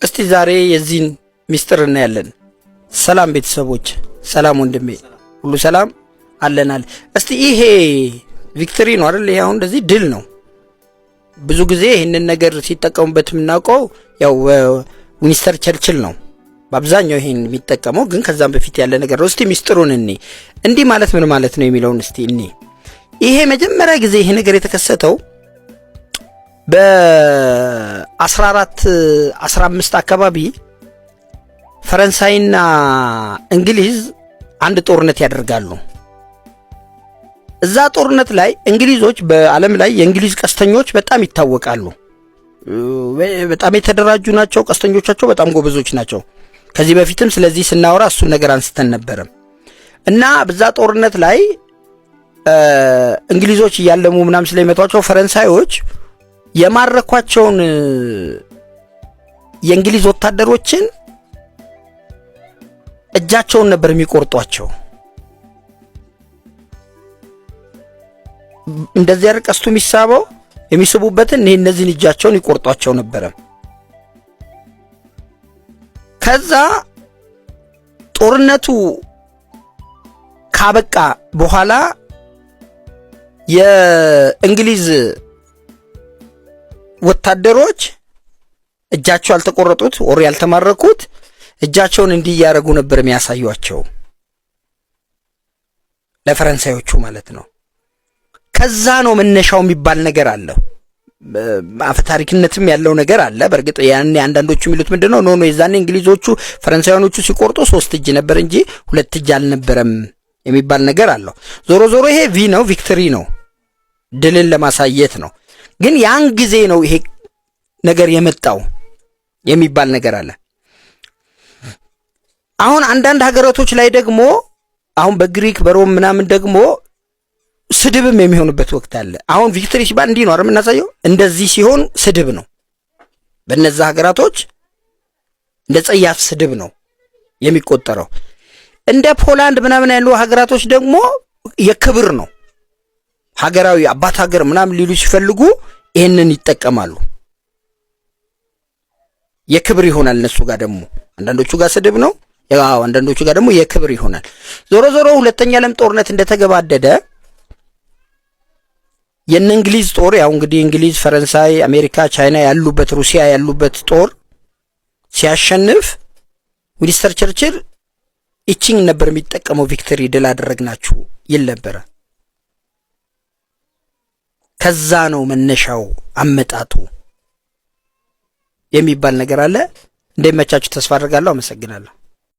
እስቲ ዛሬ የዚህን ሚስጥር እናያለን። ሰላም ቤተሰቦች፣ ሰላም ወንድሜ፣ ሁሉ ሰላም አለናል። እስቲ ይሄ victory ነው አይደል? ይሄ አሁን እንደዚህ ድል ነው። ብዙ ጊዜ ይህንን ነገር ሲጠቀሙበት የምናውቀው ያው ዊንስተን ቸርችል ነው በአብዛኛው ይሄን የሚጠቀመው፣ ግን ከዛም በፊት ያለ ነገር ነው። እስቲ ሚስጥሩን እኔ እንዲህ ማለት ምን ማለት ነው የሚለውን እስቲ እኔ ይሄ መጀመሪያ ጊዜ ይሄ ነገር የተከሰተው በ1415 አካባቢ ፈረንሳይና እንግሊዝ አንድ ጦርነት ያደርጋሉ። እዛ ጦርነት ላይ እንግሊዞች፣ በዓለም ላይ የእንግሊዝ ቀስተኞች በጣም ይታወቃሉ። በጣም የተደራጁ ናቸው። ቀስተኞቻቸው በጣም ጎበዞች ናቸው። ከዚህ በፊትም ስለዚህ ስናወራ እሱን ነገር አንስተን ነበረ እና በዛ ጦርነት ላይ እንግሊዞች እያለሙ ምናምን ስለሚመቷቸው ፈረንሳዮች የማረኳቸውን የእንግሊዝ ወታደሮችን እጃቸውን ነበር የሚቆርጧቸው። እንደዚህ አይደል ቀስቱ የሚሳበው፣ የሚስቡበትን ይሄ እነዚህን እጃቸውን ይቆርጧቸው ነበረ። ከዛ ጦርነቱ ካበቃ በኋላ የእንግሊዝ ወታደሮች እጃቸው ያልተቆረጡት or ያልተማረኩት እጃቸውን እንዲህ እያደረጉ ነበር የሚያሳዩአቸው ለፈረንሳዮቹ ማለት ነው። ከዛ ነው መነሻው የሚባል ነገር አለ። አፈ ታሪክነትም ያለው ነገር አለ። በእርግጥ ያኔ አንዳንዶቹ የሚሉት ምንድነው፣ no no፣ የዛኔ እንግሊዞቹ ፈረንሳያኖቹ ሲቆርጡ ሶስት እጅ ነበር እንጂ ሁለት እጅ አልነበረም የሚባል ነገር አለው። ዞሮ ዞሮ ይሄ V ነው፣ victory ነው፣ ድልን ለማሳየት ነው። ግን ያን ጊዜ ነው ይሄ ነገር የመጣው የሚባል ነገር አለ። አሁን አንዳንድ ሀገራቶች ላይ ደግሞ አሁን በግሪክ በሮም ምናምን ደግሞ ስድብም የሚሆንበት ወቅት አለ። አሁን victory ሲባል እንዲህ ነው አይደል የምናሳየው? እንደዚህ ሲሆን ስድብ ነው። በእነዛ ሀገራቶች እንደ ጸያፍ ስድብ ነው የሚቆጠረው። እንደ ፖላንድ ምናምን ያሉ ሀገራቶች ደግሞ የክብር ነው። ሀገራዊ አባት ሀገር ምናምን ሊሉ ሲፈልጉ ይህንን ይጠቀማሉ። የክብር ይሆናል። እነሱ ጋር ደግሞ አንዳንዶቹ ጋር ስድብ ነው፣ ያው አንዳንዶቹ ጋር ደግሞ የክብር ይሆናል። ዞሮ ዞሮ ሁለተኛ ዓለም ጦርነት እንደተገባደደ የነ እንግሊዝ ጦር፣ ያው እንግዲህ እንግሊዝ፣ ፈረንሳይ፣ አሜሪካ፣ ቻይና ያሉበት፣ ሩሲያ ያሉበት ጦር ሲያሸንፍ ዊንስተን ቸርችል ይቺን ነበር የሚጠቀመው። Victory፣ ድል አደረግናችሁ ይል ነበረ። ከዛ ነው መነሻው አመጣጡ የሚባል ነገር አለ። እንደሚመቻችሁ ተስፋ አድርጋለሁ። አመሰግናለሁ።